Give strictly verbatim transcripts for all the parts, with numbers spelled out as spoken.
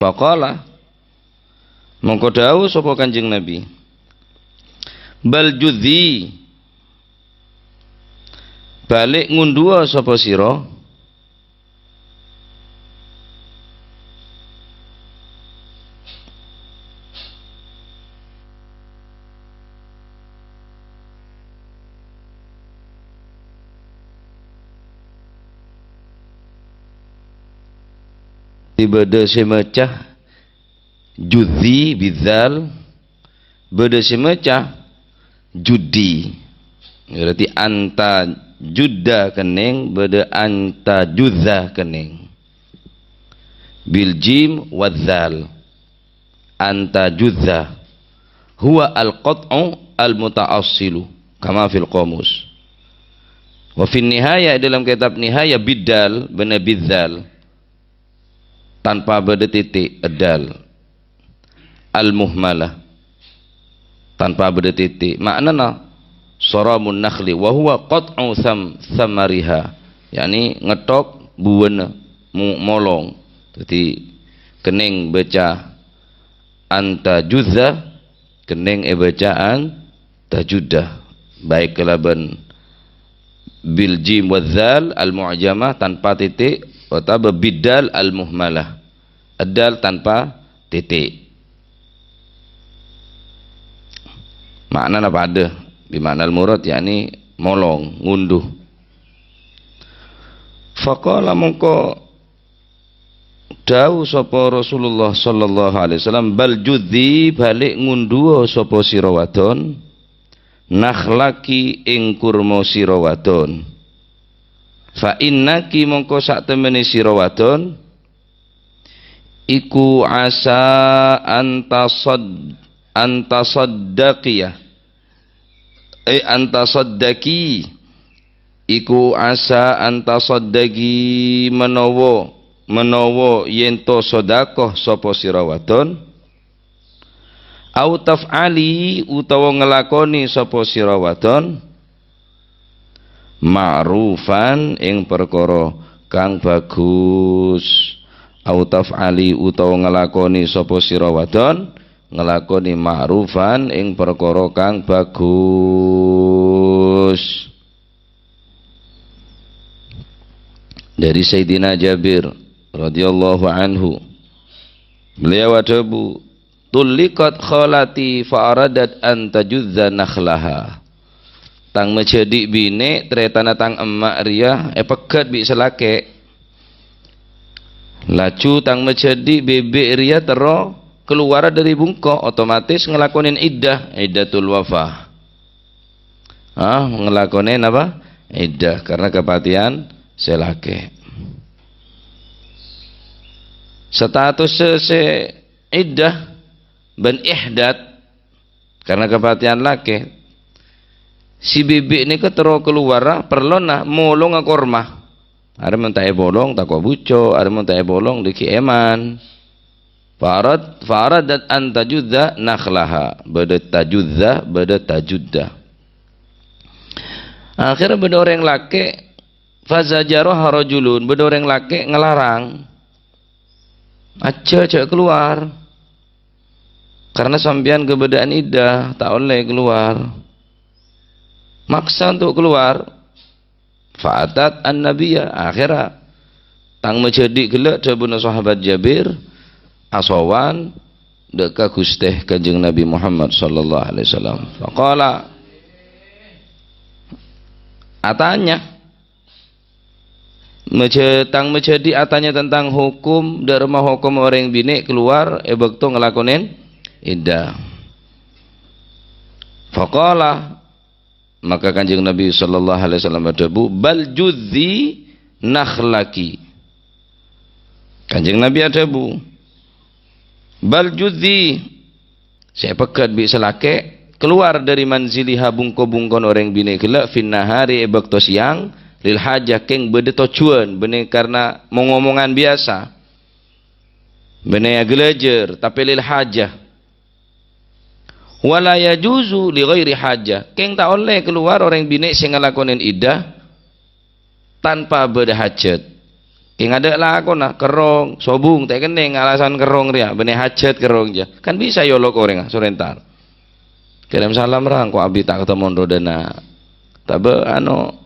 Faqala, mongko dhâbu sapa Kanjeng Nabi, "Bal judzi, balik ngunduwa sapa sira." Bâdâ sè maca judzi bidzal, bâdâ sè maca juddi. Berarti anta judda kennèng, bâdâ anta judza kennèng. Bil jim wadzal. Anta judza. Huwa al-qat'u al-muta'assilu. Kama fil qamus. Wa fin nihaya, dalam kitab Nihaya, biddal, bânnè bidzal. Tanpa bâdâ titik, dal. Al-muhmalah. Tanpa bâdâ titik. Ma'nana, saramun nakhli, wa huwa qat'u sam-, samariha. Yakni ngèthok buwâna, mo-, molong. Dhâddhi, kennèng bâca anta juzza, kennèng èbâca anta judda. Baik kalabân bil jim wa dzal al-mu'jamah tanpa titik, otabâ biddal al-muhmalah. Dal tanpa titik. Ma'nana padâ, bi ma'nal murad, yakni molong, ngundu. Faqala, mongko dhâbu sapa Rasulullah sallallahu alaihi wasallam, "Bal judzi, balik ngunduwa sapa sira wadon, nakhlaki ing kurma sira wadon. Fa innaki, mongko satemene sira wadon, iku asa antasad-, antasaddaqiya, eh, antasaddaqi, iku asa antasaddaqi menawa, menawa yen to sedekah sapa sira wadon, au taf'ali, utawa nglakoni sapa sira wadon, ma'rufan, ing perkara kang bagus, au taf'ali, utawa nglakoni sapa sira wadon, nglakoni ma'rufan, ing perkara kang bagus." Dari Sayyidina Jabir radhiyallahu anhu, beliau adhâbu, "Tulliqat khalati fa aradat an tajuzza nakhlaha." Tang majhâdhi' binè', tarètana tang emma' rèya èpegghât bi' sè lakè'. Laju tang majhâdhi' bibik rèya terro kalowara dhâri bungko, otomatis nglakonè iddah, iddatul wafah. Ah, nglakonè napa? Iddah karena kapatèyan sè lakè'. Status sè, sè iddah bân ihdad karena kapatèyan lakè'. Si bibik nèka terro kalowara, parlona molonga korma. Arè mon ta' èpolong, tako' buco', arè mon ta' èpolong, dhâggi' èman. Farad-, faradat an tajudda nakhlaha. Bâdâ tajudda, bâdâ tajudda. Akhirnya bâdâ orèng lakè', fazajaraha rajulun, bâdâ orèng lakè' nglarang. "Ajjhâ', jhâ' kalowar. Karena sampèyan kabâdâ'ân iddah, ta' ollè kalowar." Maksa untuk keluar. Fa'atat an-nabiyya. Akhirnya, tang majhâdhi' ghellâ' dhâbuna sahabat Jabir, asowan dâ' ka Ghustè Kanjeng Nabi Muhammad sallallahu alaihi wasallam. Faqala, atanya, majhâ-, tang majhâdhi' atanya tentang hukum, dâ' remma hukum orèng binè' kalowar è bâkto nglakonè iddah. Faqala, maka Kanjeng Nabi sallallahu alaihi wasallam adhâbu, "Bal judzi nakhlaki." Kanjeng Nabi adhâbu, "Bal judzi," sè èpegghât bi' sè lakè', kalowar dhâri manziliha bungko-bungkona orèng binè' ghellâ' fin nahari è bâkto sèyang, lil hajah kèng bâdâ tojjhuwân, bânnè karna mong-omongan biyasa. Bânnè aghâlâjâr, tapè lil hajah. Wa la yajuzu li ghairi hajah. Kèng ta' ollè kalowar orèng binè' sè ngalakonè iddah tanpa bâdâ hajat. Ènga' dâ' lakona, kerrong, sobung, ta' kennèng alasan kerrong rèya, bânnè hajat kerrong jâ. Kan bisa èolok orèng, ah, sorè entar. Kirim salam ra, engko' abi ta' katemmo rodana. Tabâ, ano,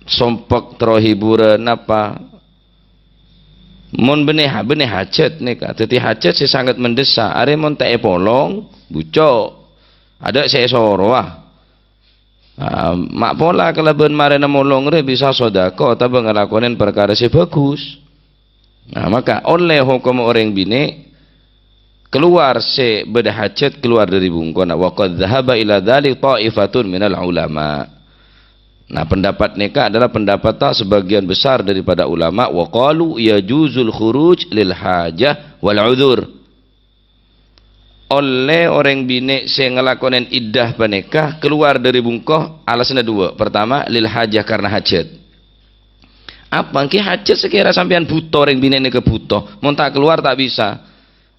sompek terro hiburan apa. Mon bânnè ha-, bânnè hajat nèka. Dhâddhi hajat sè sanget mendesak. Arè mon ta' èpolong, bucco'. Adâ' sè èsorowa. Ah, ma' pola kalabân marèna molong rè bisa sodako otabâ ngalakonè parkara sè bhâghus. Nah, maka ollè hokom orèng binè' kalowar sè bâdâ hajat kalowar dâri bungkona. Wa qad dhahaba ila dzalik ta'ifatun minal ulama. Nah, pendapat nèka adalah pendapat ta' sebagian besar daripada ulama. Wa qalu yajuzul khuruj lil hajah wal udzur. Ollè orèng binè' sè ngalakonè iddah panèka kalowar dâri bungko alasanna duwâ'. Pertama, lil hajah, karena hajat. Apa ènggi hajat? Sakèra sampèyan bhuto, orèng binè' nèka bhuto. Mon ta' kalowar ta' bisa.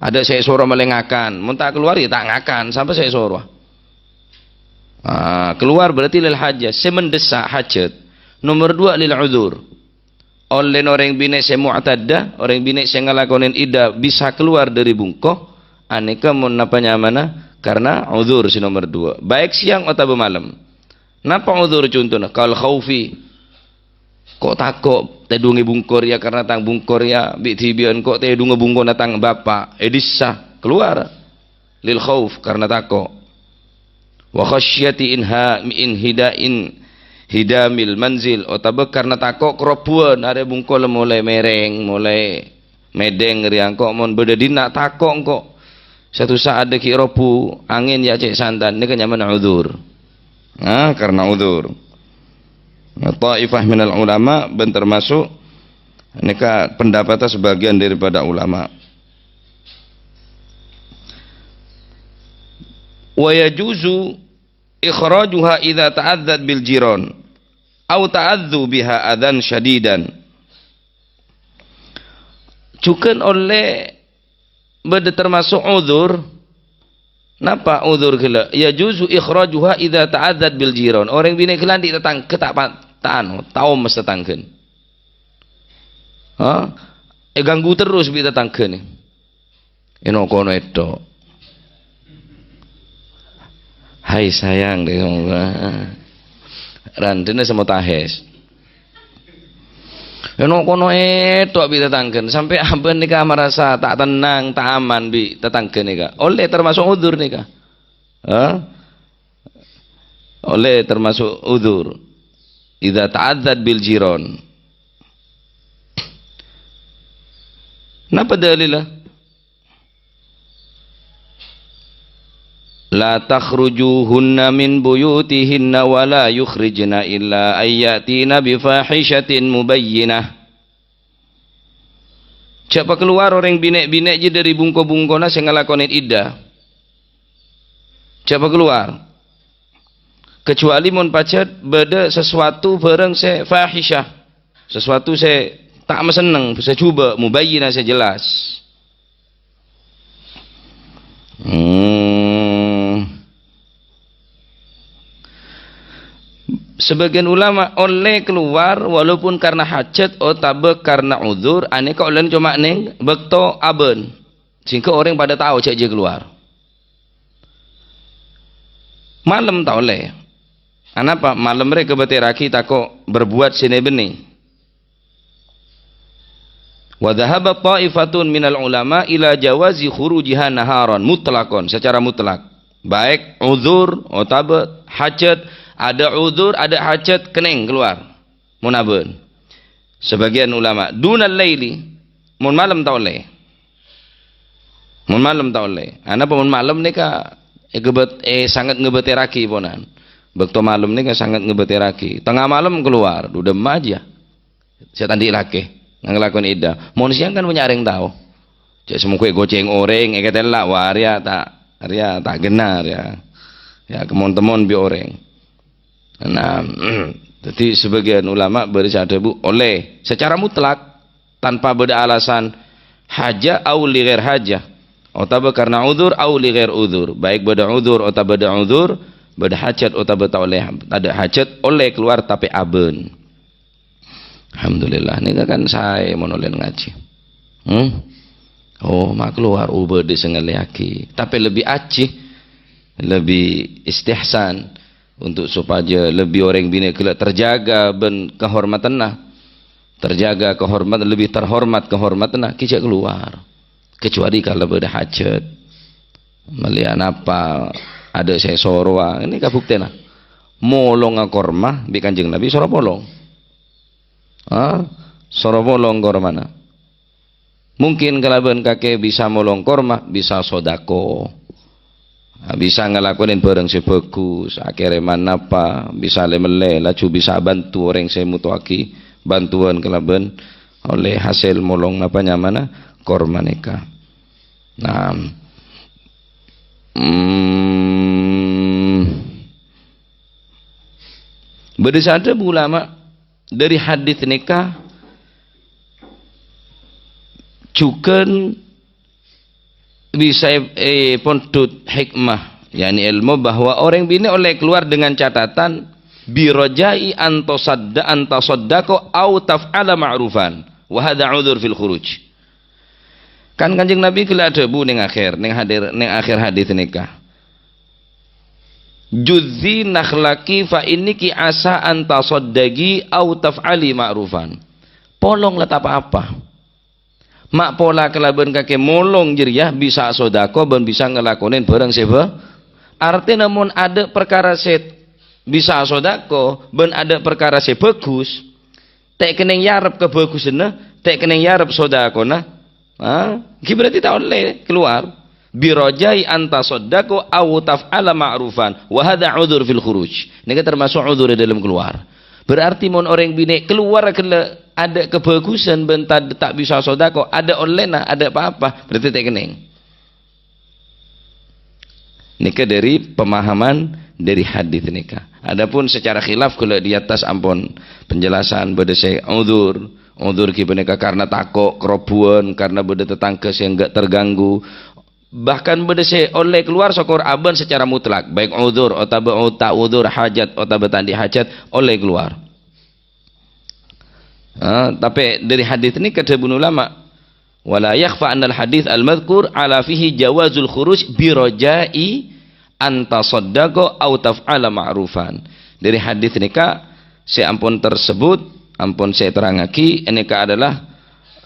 Adâ' sè èsoro malè ngakan. Mon ta' kalowar, ya ta' ngakan, sampè' sè èsoro. Ah, kalowar berarti lil hajah. Sè mendesak hajat. Nomor dua, lil udzur. Ollèna orèng binè' sè mu'taddah, orèng binè' sè ngalakonè iddah bisa kalowar dâri bungko, anèka mon napa nyamana? Karena udzur sè nomor dua, baik siang otabâ malem. Napa udzur contona? Kal khaufi. Ko' tako' tèdhungè bungko rèya karena tang bungko rèya bi'-dhibi'ân, ko' tèdhungè bungkona tang bapa', èdissa, kalowar. Lil khauf, karena tako'. Wa khasyati inha-, inhida-, inhidamil manzil, otabâ karena tako' karobuwân, arè bungko la molaè mèrèng, molaè mèdheng rèya, engko' mon bâdâ dinna' tako' engko'. Satu saat dâggi' robu, angèn ya cè' santan, nèka nyamana udzur. Nah, karena udzur. Nah, ta'ifah minal ulama bân termasuk nèka pendapatnya sebagian daripada ulama. Wa yajuzu ikhrajuha idza ta'adzat bil jiran, au ta'adzu biha adzan syadidan. Jhughân ollè bâdâ termasuk udzur. Napa udzur ghellâ'? Yajuzu ikhrajuha idza ta'adzat bil jiran. Orèng binè' ghellâ' andi' tatangghâ ta' pa-, ta' anu, ta' omes tatangghâna. Ha? Èganggu terros bi' tatangghâna. Èno kono ètto. Hai sayang, deh. Randena sè motahes. Èno kono ètto bi' tatangghâna. Sampè' abâ' nèka marasa ta' tennang, ta' aman bi' tatangghâ nèka. Ollè termasuk udzur nèka. Ha? Ollè termasuk udzur. Idza ta'adzat bil jiran. Napa dalilla? La takhrujuhunna min buyutihinna wa la yukhrijna illa an ya'tina bi fahishatin mubayyinah. Jhâ' pakalowar orèng binè'-binè' jiyâ dâri bungko-bungkona sè ngalakonè iddah. Jhâ' pakalowar. Kecuali mon pajhât bâdâ sesuatu bhârâng sè fahisyah, sesuatu sè ta' masenneng, sè jhubâ', mubayyinah, sè jelas. Hmm. Sebagian ulama ollè kalowar walaupun karena hajat otabâ karena udzur, anèka ollèna coma neng bâkto abân. Sehingga orèng padâ tao jhâ' jiyâ kalowar. Malem ta' ollè. Anapa? Malem rè èkabâtèrraghi tako' berbuat sè nè-bennè. Wa dhahaba ta'ifatun minal ulama ila jawazi khurujiha naharan mutlaqan, secara mutlak. Baik udzur otabâ hajat, adâ' udzur, adâ' hajat, kennèng kalowar. Mon abân. Sebagian ulama, dunal laili, mon malem ta' ollè. Mon malem ta' ollè. Anapa mon malem nèka èkabât-, eh, sanget ngabâtèrraghi, ponan. Bâkto malem nèka sanget ngabâtèrraghi. Tengnga malem kalowar, dudem aja. Sè ta' andi' lakè, nang lakon iddah. Mon sèyang kan bânnya' orèng tao. Jhâ' sè mongghu ègocèng orèng, èkatella', wah, rèya ta', rèya ta' ghenna, rèya. Ya, kemon-temon bi' orèng. Nah, dhâddhi sebagian ulama bâri' sè adhâbu ollè secara mutlak tanpa bâdâ alasan hajah au li ghair hajah, otabâ karena udzur au li ghair udzur, baik bâdâ udzur otabâ bâdâ udzur, bâdâ hajat otabâ ta' ollè, tadâ' hajat, ollè kalowar tapè abân. Alhamdulillah, nèka kan saè mon ollè ngajhi. Hmm? Oh, ma' kalowar, oh, bâdâ sè ngallèyaghi. Tapè lebbi ajhi, lebbi istihsan untuk supajâ lebbi orèng binè' ghellâ' terjaga bân kahormatanna. Terjaga kahormat-, lebbi terhormat kahormatanna, ghi' jhâ' kalowar. Kecuali kalau bâdâ hajat. Mellèya napa, adâ' sè sorowa, ini kabuktèna. Molonga korma bi' Kanjeng Nabi soro polong. Ha? Soro polong kormana. Mungkin kalabân kakè bisa molong korma, bisa sodako. Ha, bisa ngalakonè bhârâng sè bhâghus, akèrèman napa, bisa lè-mellè, laju bisa bantu orèng sè motowaghi bantuan kalabân ollè hasèl molong napa nyamana korma nèka. Nah, hmm, bâdâ sè adhâbu ulama, dâri hadits nèka jhughân bisa è-, èpondhut hikmah, yakni èlmo bahwa orèng binè' ollè kalowar dengan catatan, "Bi raja'i an tasadda-, an tasaddaqa au taf'ala ma'rufan, wa hadza udhur fil khuruj." Kan Kanjeng Nabi ghellâ' adhâbu neng akhèr, neng hadir, neng akhèr hadits nèka, "Juzzi nakhlaki fa inniki asa an tasaddaqi au taf'ali ma'rufan." Polong la ta' pa-apa. Ma' pola kalabân kakè molong jârèya bisa sodako bân bisa ngalakonè bhârâng sè bhâ-, artèna mon adâ' parkara sè bisa sodako bân adâ' parkara sè bhâghus, ta' kennèng èarep kabhâghusânna, ta' kennèng èarep sodakona, ha? Ghi' berarti ta' ollè kalowar. "Bi raja'i an tasaddaqa au taf'ala ma'rufan, wa hadza udhur fil khuruj." Nèka termasuk udhur è dâlem kalowar. Berarti mon orèng binè' kalowar ghellâ' adâ' kabhâghusân bân ta', ta' bisa sodako, adâ' ollèna, adâ' pa-apa, berarti ta' kennèng. Nèka dâri pemahaman dâri hadits nèka. Adapun secara khilaf, ghellâ' di atas ampon penjelasan, bâdâ sè udzur. Udzur ghi' panèka karena tako', karobuwân, karena bâdâ tatangghâ sè enggak terganggu. Bahkan bâdâ sè ollè kalowar sokor abân secara mutlak, baik udzur otabâ ta' udzur, hajat otabâ ta' andi' hajat, ollè kalowar. Ah, tapè dâri hadits nèka dhâbuna ulama, "Wa la yakhfa annal hadits al-madzkur 'ala fihi jawazul khuruj bi raja'i an tasaddaqa au taf'ala ma'rufan." Dâri hadits nèka sè ampon tersebut, ampon sè èterrangaghi, nèka adalah,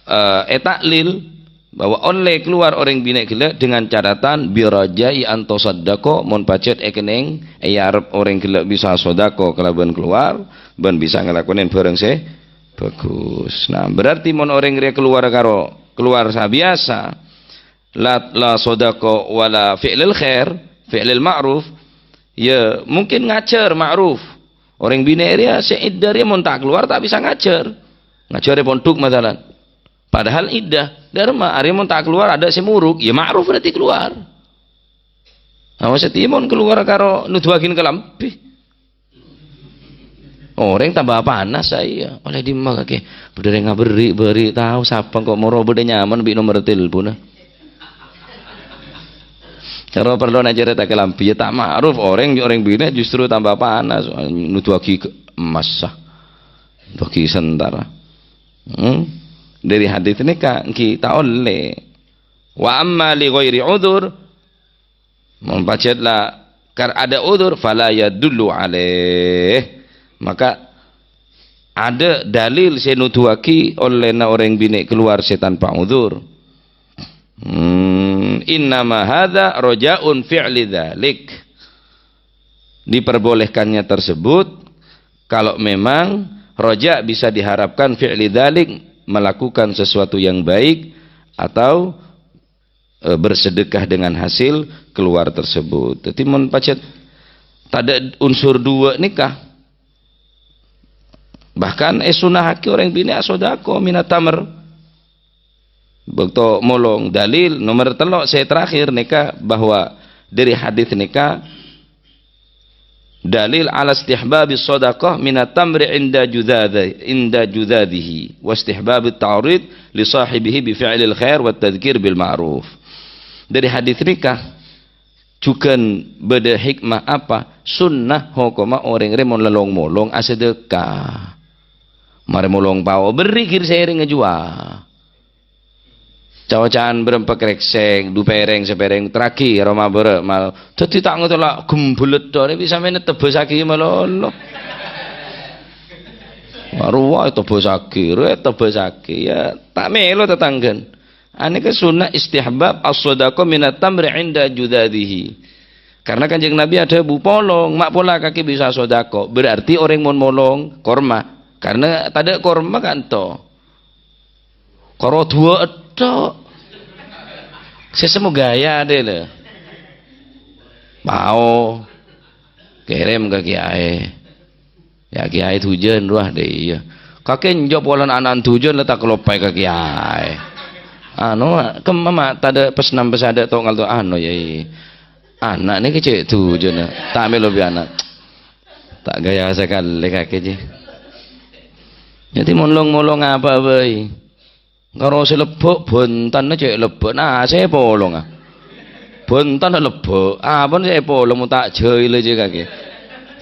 eh, ètaklil bahwa ollè kalowar orèng binè' ghellâ' dengan catatan, "Bi raja'i an tasaddaqa", mon pajhât èkennèng èarep orèng ghellâ' bisa sodako kalabân kalowar, bân bisa ngalakonè bhârâng sè bhâghus. Nah, berarti mon orèng rèya kalowar karo, kalowar sabiyasa, la, la sodako wala fi'lil khair, fi'lil ma'ruf, ya mungkin ngajhâr ma'ruf. Orèng binè' rèya sè iddah rèya mon ta' kalowar ta' bisa ngajhâr. Ngajhâr è pondhuk, masalan. Padahal iddah, dâremma, arè mon ta' kalowar adâ' sè morok, ya ma'ruf berarti kalowar. Nah, maksudnya mon kalowar karo nodhuwaghi kalambhi. Orèng tambâ panas, saya. Ollè dimma kakè? Bâdâ rèng aberri', bâri' tao sapa kok moro bâdâ nyaman bi' nomer telponna. Cara parlo nang carèta kalambhi, ya ta' ma'ruf orèng, orèng binè' justru tambâ panas, nodhuwaghi ke-, emmas, nodhuwaghi sentara. Hmm? Dâri hadits nèka ghi' ta' ollè. Wa amma li ghairi udzur, mon pajhât la kar-, adâ' udzur, fala yadullu alaih. Maka adâ' dalil sè nodhuwaghi ollèna orèng binè' kalowar sè tanpa udzur. Hmm, innama hadza raja'un fi'li dzalik. Diperbolehkannya tersebut kalau memang raja bisa diharapkan fi'li dzalik, melakukan sesuatu yang baik atau, eh, bersedekah dengan hasil keluar tersebut. Jadi, mon pajhât tadâ' unsur duwâ' nèka, bahkan èsunnahaghi orèng binè' asodako minat tamr. Bâkto molong, dalil nomer tello' sè terakhir nèka bahwa dâri hadits nèka dalil ala istihbabi shadaqah minat tamri inda judadhi-, inda judadhihi, wa istihbabi ta'rid li sahibihi bi fi'lil khair wa tadzkir bil ma'ruf. Dâri hadits nèka jhughân bâdâ hikmah apa? Sunnah hokomma orèng rè mon la long-molong asadâka. Marè molong pao, berri' ghi' sèrèngnga jhuwa. Ca-oca'an bârâmpa krèksèk, du pèrèng sapèrèng, terraghi aroma bârâ' mal. Dhâddhi ta' ngatèla' gembellet, dhâri bisa mènè tebbhâssaghi malolo. Rowa tebbhâssaghi, rowa tebbhâssaghi. Ya, ta' mèlo tatangghâna. Anèka sunnah istihbab as-sadaqah minat tamri 'inda judadihi. Karena Kanjeng Nabi adhâbu, "Polong, ma' pola kakè bisa sodako." Berarti orèng mon molong korma. Karena tadâ' korma kanto. Karo duwâ' tok. Sè semmo gaya dè lè. Pao. Kèrèm ka kiyaè. Ya, kiyaè dhujân rowa, dè iyâ. Kakè enjâ' polana ana'na dhujân la ta' kaloppaè ka kiyaè. Anu, kemma ma' tadâ' pesnam pesadâ' to ngalto anu, ya, iyâ. Ana' nèka cè' dhujân, ta' mèlo bi' ana'. Ta' gaya sakalè kakè, jhi. Dhâddhi molong-molong apa bhâi. Karo sè lebbhu', bhuntanna cè' lebbhu'. Nah, sè polonga. Bhuntanna lebbhu'. Apana sè polong mon ta' jhâi lè jhi kakè.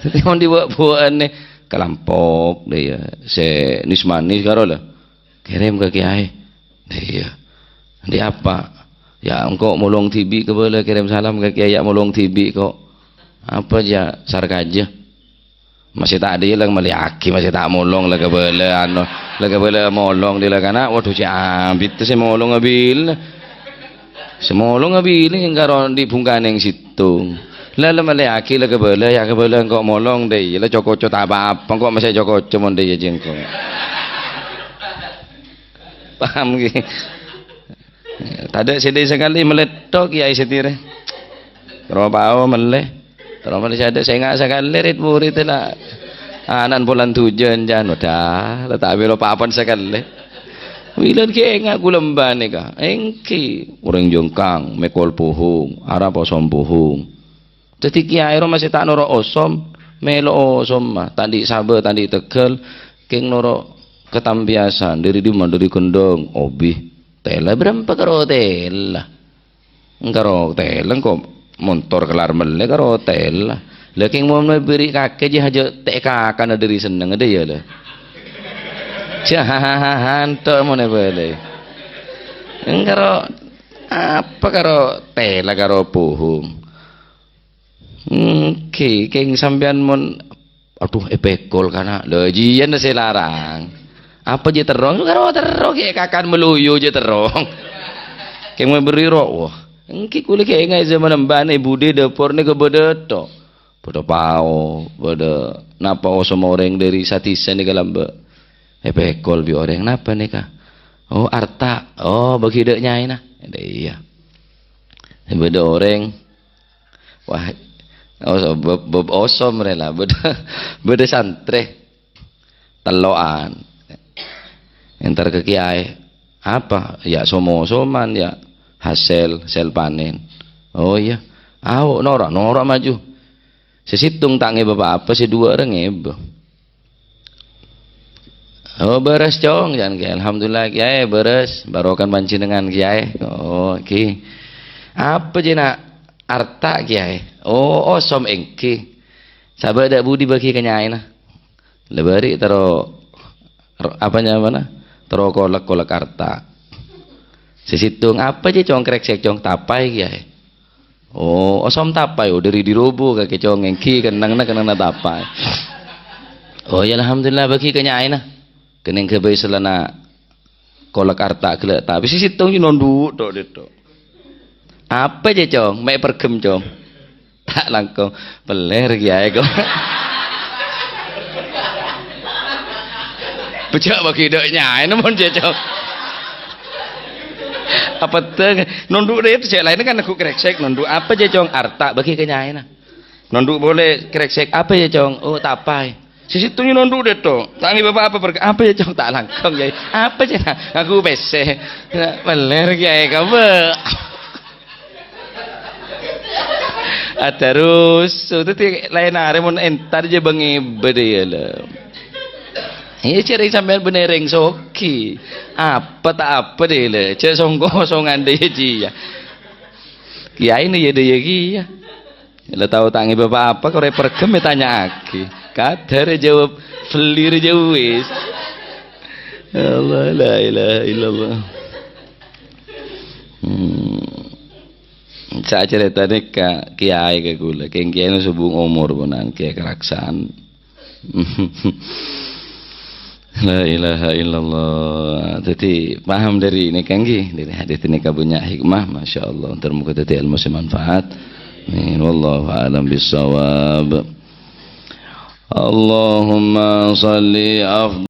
Dhâddhi mon dibâ'-buwâ'âna kalampok, dè iyâ. Sè nis-manis karo lè. Kèrèm ka kiyaè. Dè iyâ. Dè apa? Ya, engko' molong dhibi' kabâlâ kèrèm salam ka kiyaè, ya molong dhibi' ko'. Apa jâ' sarkajâ? Masè ta' dâ' iyâ la mellèyaghi, masè ta' molong la kabâlâ, anu, la kabâlâ molong dâ' la kana', waduh, cè' abit sè molong abil. Sè molong abil karo dhi' bhungkana sèttong. La, la mellèyaghi la kabâlâ, ya kabâlâ engko' molong dâ' iyâ, la co-koco ta' apa-apa, engko' masè co-koco mon dâ' iyâ jhi engko'. Paham ghi? Tadâ' sèdhâ sakalè mellè tok kiyaè sè tèrè. Terro pao mellè. Terro mellè sèdhâ sènga' sakalè rit-murid la. Ana'na polana dhujân jân. Wadah, la ta' mèlo pa-apana sakalè. Bilân ghi' ènga' ghulâ mbâ nèka. Èngghi, orèng jhângkang, mèkol pohong, arapa osom pohong. Dhâddhi kiyaè rowa masè ta' noro' osom, mèlo osom ma, ta' andi' sabâ, ta' andi' tegghâl, kèng noro' katambiyasan, dâri dimma, dâri gendhâng, obi, tèla, bârâmpa karo tèla. Karo tèla engko' montor kellar mellè karo tèla. La kèng mon èbhâri' kakè jhi hajâ tè' kakana dâri sennengnga dâ' iyâ la. Jahanto mon èbâlâi. Karo apa karo tèla karo pohong? Èngghi, kèng sampèyan mon, adhu, èpèkol kana'. Lho, jiyâ sè larang. Apa jhi terrong? Karo terrong, ghi' kakan maloyo jhi terrong. Kèng mèbâri ro, wah. Èngghi, kulâ ghi' ènga' è jhâman embhâna è budhi dâpor nèka bâdâ tok. Bâdâ pao, bâdâ napa osom orèng dâri sadhisa nèka lambâ'. Èpèkol bi' orèng, "Napa nèka?" "Oh, arta'." "Oh, bâgi dâ' nyaèna." Dâ' iyâ. Bâdâ orèng Wah, os-, bâb-, bâb osom rè la, bâdâ, bâdâ santrè. Tello'an. Èntar ka kiyaè. "Apa?" "Ya, som-osoman, ya. Hasèl, sèl panèn." "Oh, iyâ." "Ao, noro', noro' maju." Sè sèttong ta' ngèbâ pa-apa, sè duwâ' rè ngèbâ. "Oh, bârâs, Cong," jhân kiyaè. "Alhamdulillah, Kiyaè, bârâs. Barokah panjhennengngan, Kiyaè." "Oh, èngghi." "Apa jhâ' na'?" "Arta', Kiyaè." "Oh, osom èngghi. Sabâ' dâ' budhi bâgi ka nyaèna." La bâri' terro, ro-, apa nyamana? Terro kolek-kolek arta'. Sè sèttong, "Apa jhâ', Cong, krèksèk, Cong?" "Tapaè, Kiyaè." "Oh, osom tapaè, oh, dâri dhi robu kakè, Cong, èngghi kennengnganna, kennengnganna tapaè." "Oh, ya, alhamdulillah, bâgi ka nyaèna." Kennèng ghâbây sellana kolek arta' ghellâ' tapè sè sèttong jiyâ nondhu' tok, tok. "Apa jhâ', Cong? Mè' pèrghâm, Cong." "Ta' langkong." "Pèllèr, Kiyaè, ko'." Bâjâ' bâgi dâ' nyaèna mon jhâ', Cong. Apa tè nondhu' rè jhâ' laènna kan nèghu' krèksèk nondhu'. "Apa jhâ', Cong?" "Arta', bâgi ka nyaèna." Nondhu' polè krèksèk. "Apa jhâ', Cong?" "Oh, tapaè." Sè sèttong jiyâ nondhu' dâ' tok. Ta' ngèbâ pa-apa pèrghâ-, "Apa jhâ', Cong?" "Ta' langkong, Kiyaè." "Apa jhâ', na'?" "Nganggu pèssè." "Pèllèr, Kiyaè, ko'." Adarus, dhâddhi laèn arè mon èntar jhâ' bângèbâ dâ' iyâ la. Iyâ, jhâ' rèng sampèyan bânnè rèng soghi. Apa ta' apa dâ' iyâ la. Jhâ' song-kosongan dâ' iyâ jiyâ. Kiyaèna iyâ dâ' iyâ kèya. La tao ta' ngèbâ pa-apa, kor è pèrghâm ètanya'aghi. Kadâr èjâwâb, bellèr èjâwâb wis. Ya Allah, la ilaha illallah. Hmm. Sacarètana ka kiyaè ka kaulâ. Kèng kiyaè nèka sobung omor ponan, Kiyaè Karaksan. La ilaha illallah. Jadi paham dari ini kan nggih, dari hadis ini ka banyak hikmah, masya Allah. Termoga jadi ilmu semanfaat. Amin. Wallahu a'lam bishawab. Allahumma shalli afdal